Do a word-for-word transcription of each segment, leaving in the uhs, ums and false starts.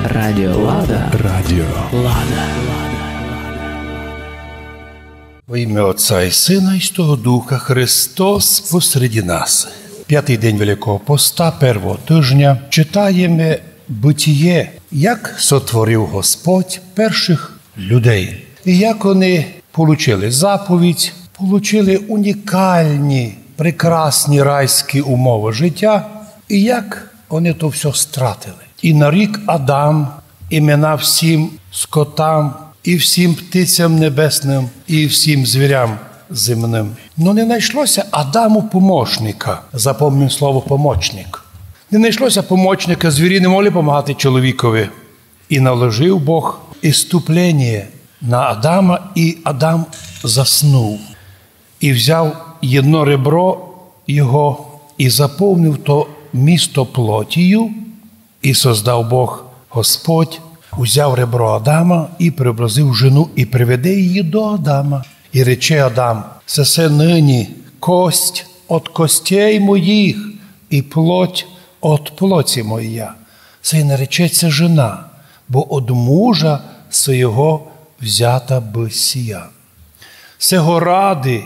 Радіо Лада. Радіо Лада. Во імя Отця і Сына і Святого Духа. Христос посеред нас. Пятый день Великого Поста, первого тыжня, читаєме Бытіє, як сотворив Господь першых людей. І як они получили заповідь, получили унікальні, прекрасні райські умовы життя, і як они то всьо стратили. І нарік Адам імена всім скотам, і всім птицям небесным, і всім звірям земным. Но не найшло ся Адаму помощника. Запомним слово помощник. Не найшло ся помощника, звірі не могли помагати чоловікови. І наложив Бог іступленіє на Адама, і Адам заснув. І взяв єдно ребро його, і заповнив то місто плотію, і создав Бог Господь, узяв ребро Адама і приобразив жену, і приведе її до Адама. І рече Адам: «Сесе нині кость от костей моїх і плоть от плоті моя». Се й наречеться жена, бо од мужа своєго взята быв сія. Сего ради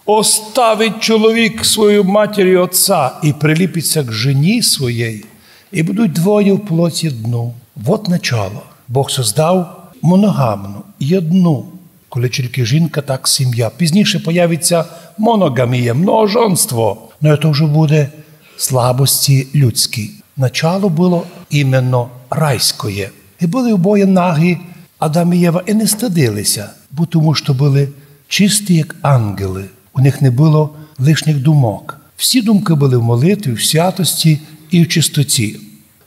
оставить чоловік свою матір і отця і приліпить ся к жені своїй, і будуть двоє в плоті одну. Вот начало. Бог создав моногамну, єдну, коли тілько жінка, так сім'я. Пізніше появить ся моногамія, многожонство. Но то вже буде слабості людські. Начало было іменно райськоє. І были обоє нагі, Адам і Єва, і не стыдили ся, бо тому што были чисті, як ангелы. У них не было лишніх думок. Всі думкы были в молитві, в святості і в чистоті.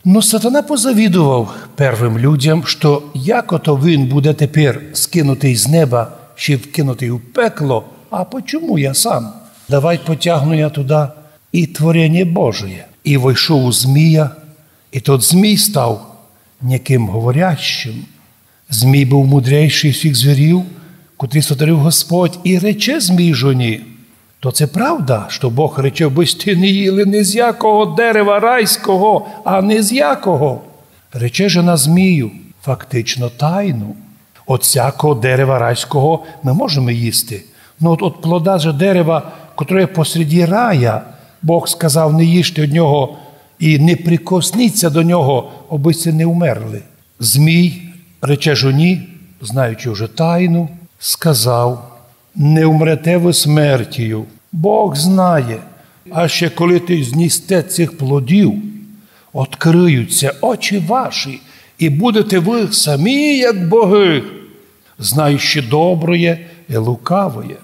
Но сатана позавідовав первым людям, што як ото він буде тепер скинутый з неба, ще вкинутый у пекло, а почому я сам? Давай потягну я туда і твореніє Божоє. І войшов у змія, і тот змій став ніким говорящим. Змій быв мудрейший всіх звірів, котрі сотворив Господь, і рече змій жоні: «То це правда, што Бог рече, бы сьте не їли ні з якого дерева райського, а ні з якого?» Рече жона змію фактично тайну: «От всякого дерева райського мы можеме їсти, но от, от плода же дерева, котре посреди рая, Бог сказав: не їжте од нього і не прикосніться до нього, обы сьте не умерли». Змій, рече жоні, знаючи вже тайну, сказав: «Не умрете вы смертію. Бог знає, а ще коли ты знїсте цих плодів, откриють ся очі ваші, і будете вы самі, як боги, знаючи доброє і лукавоє».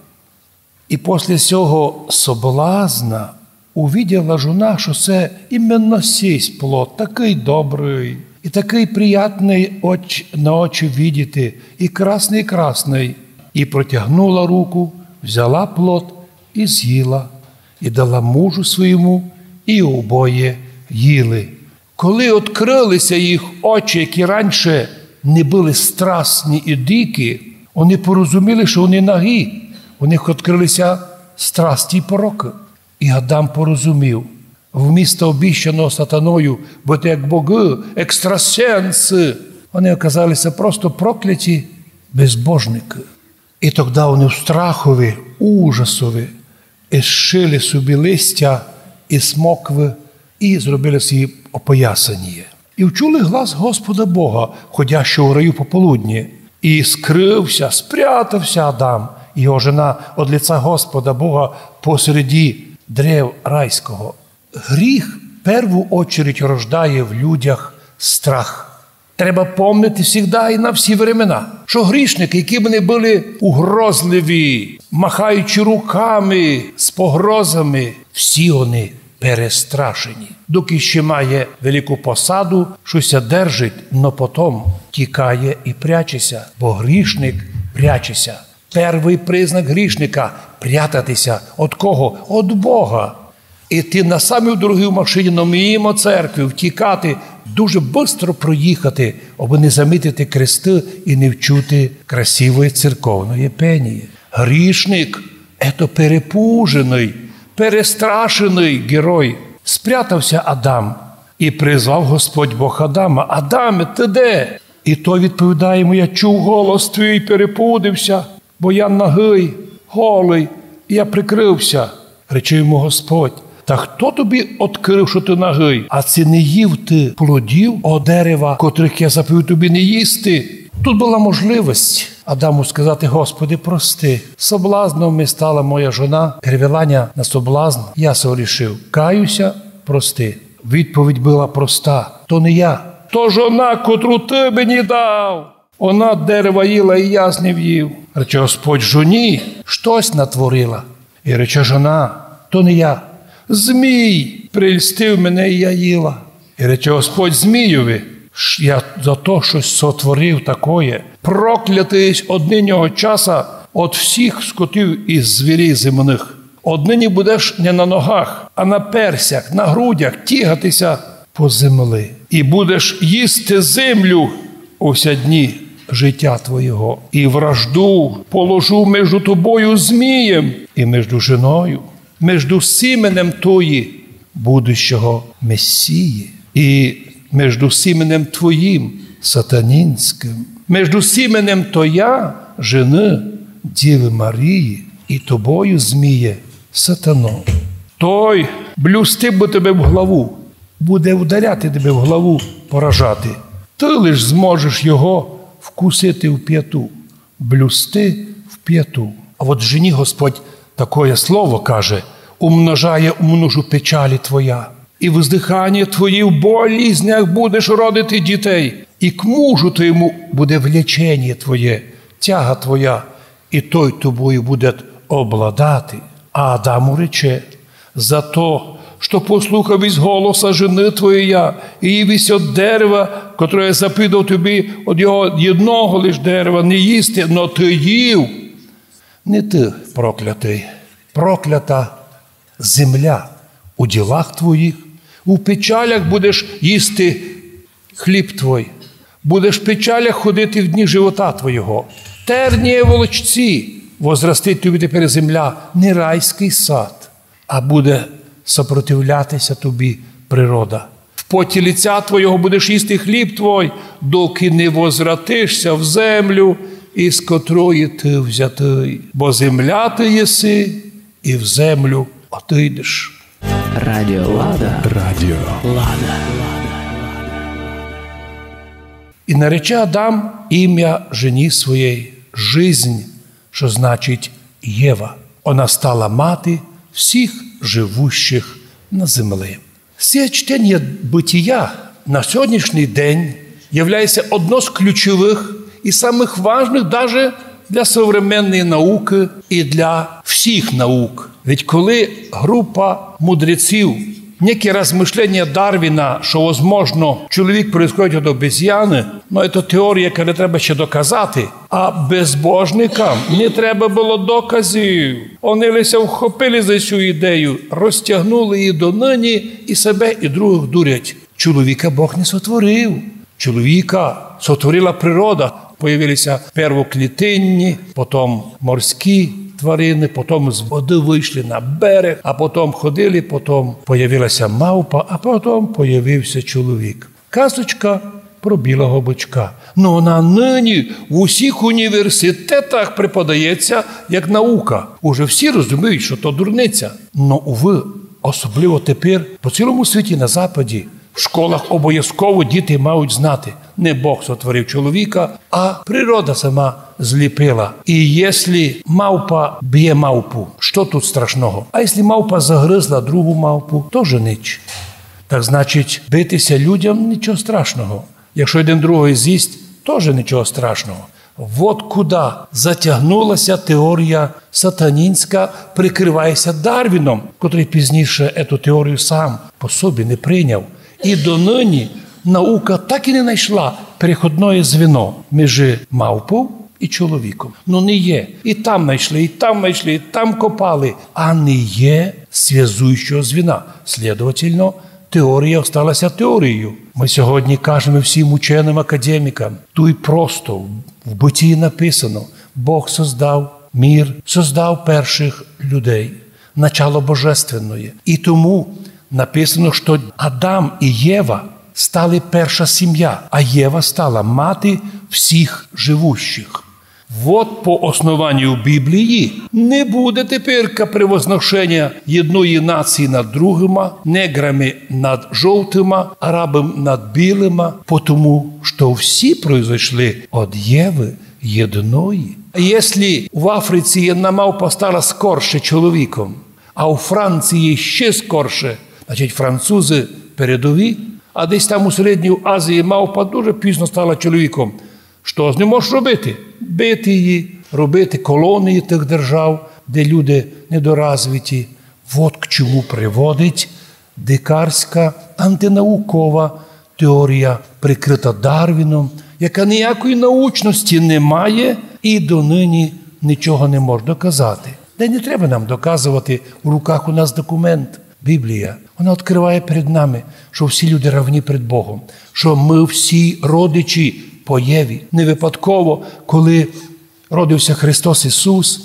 І после сього соблазна увиділа жона, што се іменно сись плод, такый добрый і такый приятный оч-, на очі видіти, і красный, і красный. І протягнула руку, взяла плод і з'їла, і дала мужу своєму, і обоє їли. Коли открыли ся їх очі, які раніше не были страстні і дикі, они порозуміли, што они нагі. У них открыли ся страсті і порокы. І Адам порозумів, вмісто обіщаного сатаною быти як богы, екстрасенсы, они оказали ся просто прокляті безбожникы. І тогда они в страхови, ужасови, исшили собі листя із смоквы і зробили собі опоясаніє. І вчули глас Господа Бога, ходящого в раю пополудні. І скрыв ся, спрятав ся Адам і його жена од лица Господа Бога посреди древ райського. Гріх в перву очередь рождає в людях страх. Треба помнити всегда і на всі времена, што грішникы, які б не были угрозливі, махаючи руками з погрозами, всі они перестрашені. Докы ще має велику посаду, што ся держить, но потом тікає і пряче ся, бо грішник пряче ся. Первый признак грішника — прятати ся. Од кого? Од Бога. Іти на самій дорогій машині, но мимо церкви, втікати, дуже быстро проїхати, абы не замітити кресты і не вчути красивої церковної пеніє. Грішник — ето перепуженый, перестрашеный герой. Спрятав ся Адам І призвав Господь Бог Адама: «Адаме, ты де?» І той відповідає йому: «Я чув голос твій, перепудив ся, бо я нагый, голый, і я прикрыв ся». Рече йому Господь: «Та хто тобі открыв, што ты нагый? А ци не їв ты плодів од дерева, котрых я заповів тобі не їсти?» Тут была можливость Адаму сказати: «Господи, прости, соблазном ми стала моя жона, привела ня на соблазн, я согрішив, каю ся, прости». Відповідь была проста: «То не я, то жона, котру ты мені дав. Она дерева їла, і я з нив їв». Рече Господь: «Жоні штось натворила». І рече жона: «То не я, змій прельстив мене, і я їла». І рече Господь змійови: «Ш-, я за то, што сотворив такоє, проклятый єсь од нынього часа од всіх скотів і звірів земных. Однині будеш не на ногах, а на персях, на грудях тягати ся по земли. І будеш їсти землю уся дні життя твоєго. І вражду положу между тобою змієм і между жіною, между сіменем тої, будущого Месії, і между сіменем твоїм, сатанінськым, между сіменем тоя, жени, Дівы Марії, і тобою, зміє, сатано. Той блюсти буде тебе в главу, буде ударяти тебе в главу, поражати. Ты лиш зможеш його вкусити в пяту, блюсти в пяту». А от жені Господь такоє слово каже: «Умножає, умножу печалі твоя, і вздыханя твої в болізнях будеш родити дітей, і к мужу твоєму буде влеченя твоє, тяга твоя, і той тобою буде обладати». А Адаму рече: «За то, што послухав єсь голоса жени твоєї, і їв єсь од дерева, котре я заповідав тобі, од його єдного лиш дерева не їсти, но ты їв. Не ты проклятый, проклята земля у ділах твоїх, у печалях будеш їсти хліб твой, будеш в печалях ходити в дні живота твоєго. Тернія волочці возрастить тобі тепер земля, не райськый сад, а буде сопротивляти ся тобі природа. В поті лиця твоєго будеш їсти хліб твой, доки не возвратиш ся в землю, із котрої ты взятый. Бо земля ты єси, і в землю отыйдеш». Радіо Лада. Радіо Лада. І нарече Адам імя жені своєй Жизнь, што значить Єва. Она стала мати всіх живущих на земли. Сіє чтеніє Бытія на сьогоднішній день являє ся одно з ключовых і самых важных даже для современної наукы і для всіх наук. Ведь коли група мудреців, некі розмышлення Дарвіна, што, возможно, чоловік происходить від обезьяны, но це теорія, яку не треба ще доказати, а безбожникам не треба было доказів. Они лише вхопили за цю ідею, розтягнули її до нині і себе, і другых дурять. Чоловіка Бог не сотворив. Чоловіка сотворила природа. Появили ся первоклітинні, потом морські тварины, потом з воды вышли на берег, а потом ходили, потом появила ся мавпа, а потом появив ся чоловік. Казочка про білого бичка. Но она нині в усіх університетах преподає ся як наука. Уже всі розуміють, што то дурниця. Но, увы, особливо тепер по цілому світі на Западі, в школах обовязково діти мають знати: не Бог сотворив чоловіка, а природа сама зліпила. І якщо мавпа бє мавпу, што тут страшного? А якщо мавпа загризла другу мавпу, тоже ніч. Так значить, бити ся людям нічого страшного. Якщо один другого з'їсть, тоже нічого страшного. Вот куди затягнула ся теорія сатанінська, прикриває ся Дарвіном, котрый пізніше ету теорію сам по собі не прийняв. І до нині наука так і не найшла переходне звено між мавпов і чоловіком. Ну, не є. І там найшли, і там найшли, і там копали, а не є связуючого звена. Слідовательно, теорія осталася теорією. Мы сьогодні кажеме всім ученым, академікам: туй просто в, в Бытії написано: Бог создав мір, создав першых людей, начало божественноє. І тому Написано, што Адам і Єва стали перша сім'я, а Єва стала мати всіх живущих. Вот по основанню Біблії не буде теперка превозношення єдної нації над другима, неграми над жовтима, арабами над білима, потому што всі произошли од Єви єдної. Якщо в Африці єдна мавпа стала скорше чоловіком, а у Франції ще скорше, значить, французи передові, а десь там у Середній Азії мавпа дуже пізно стала чоловіком. Што з ним можеш робити? Бити її, робити колонії тых держав, де люди недоразвиті. Вот к чому приводить дикарська антинаукова теорія, прикрита Дарвіном, яка ніякої научності не має і донині нічого не може доказати. Та й не треба нам доказувати, у руках у нас документ, Біблія. Вона відкриває перед нами, што всі люди равні перед Богом, што мы всі родичі по Єві. Не випадково, коли родився Христос Ісус,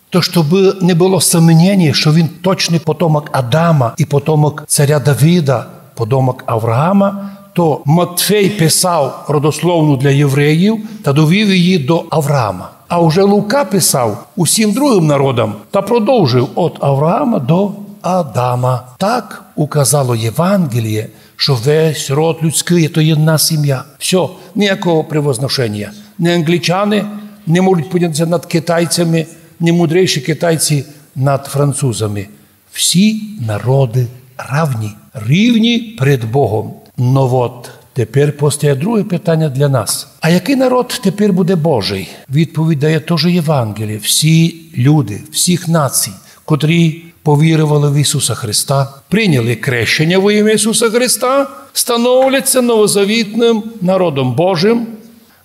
то щоб не было сомнений, што він точный потомок Адама і потомок царя Давида, потомок Авраама, то Матфей писав родословну для євреїв та довів її до Авраама. А вже Лука писав усім другим народам та продовжив од Авраама до Адама. Так указало Євангеліє, што весь род людськый — то єдна сім'я. Всьо, ніякого превозношення. Ні англічани не можуть піднятися над китайцями, ні мудрейші китайці над французами. Всі народы равні, рівні перед Богом. Но вот тепер постає друге питання для нас. А якый народ тепер буде Божий? Відповідь дає тоже Євангеліє. Всі люди, всіх націй, котрі повірували в Ісуса Христа, прийняли крещення во ім'я Ісуса Христа, становляться новозавітным народом Божим,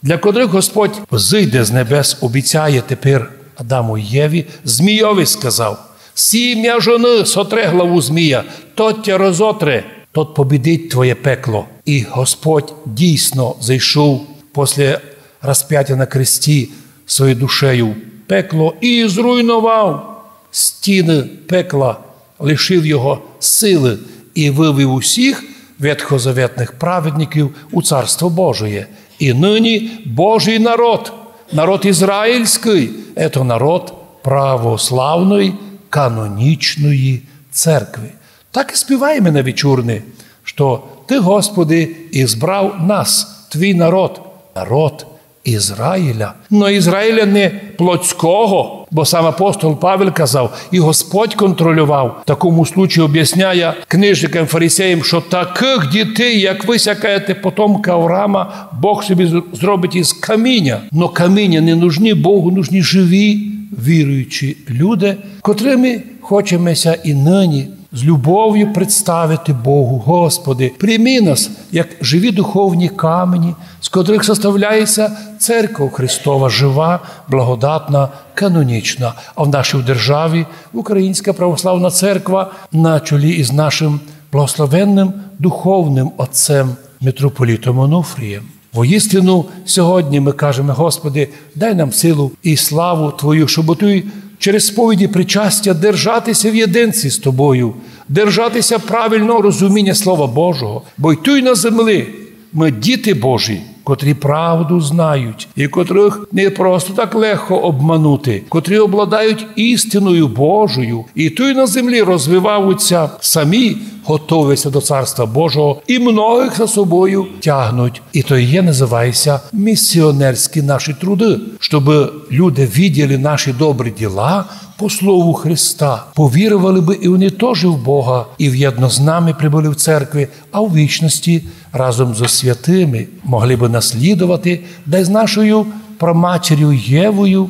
для котрых Господь зыйде з небес, обіцяє тепер Адаму і Єві, змійови сказав: «Сім'я жоны сотре главу змія, тот тя розотре, тот побідить твоє пекло». І Господь дійсно зайшов після розпятя на кресті своєю душею в пекло і зруйновав стіны пекла, лишив його силы і вывів усіх ветхозаветных праведників у Царство Божоє. І нині Божий народ, народ ізраїльськый, это народ православної канонічної церкви. Так і співаєме на вечурни, што Ты, Господи, избрав нас, твій народ, народ Ізраїля. Но Ізраїля не плотського, бо сам апостол Павел казав, і Господь контролював. В такому случаю об'ясняє книжникам фарисеям, што такых дітей, як вы ся каєте, потомка Авраама, Бог собі з-, зробить із каміня. Но каміня не нужні, Богу нужні живі, віруючі люди, котрыми хочеме ся і нині з любовю представити Богу: Господи, прийми нас, як живі духовні камені, з котрых составляється Церква Христова, жива, благодатна, канонічна. А в нашій державі Українська православна церква на чолі із нашим благословенным духовным отцем митрополитом Онуфрієм. Воістину, сьогодні мы кажеме: Господи, дай нам силу і славу Твою, щоб Ти через сповіді причастя держати ся в єдинстві з Тобою, держати ся правильного розуміння Слова Божого, бо й туй на землі мы діти Божі, котрі правду знають і котрых не просто так легко обманути, котрі обладають істиною Божою, і туй на землі розвивають ся самі, готовлять ся до Царства Божого і многых за собою тягнуть. І то є, называє ся, місіонерські наші труды, щоб люди виділи наші добрі діла по слову Христа, повірували бы і вони тоже в Бога, і вєдно з нами прибыли в церкви, а в вічности разом зо святыми могли бы наслідовати, да й з нашою праматір'ю Євою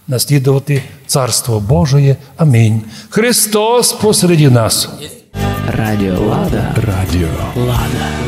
наслідовати Царство Божоє. Амінь. Христос посереді нас. Радіо Лада. Радіо Лада.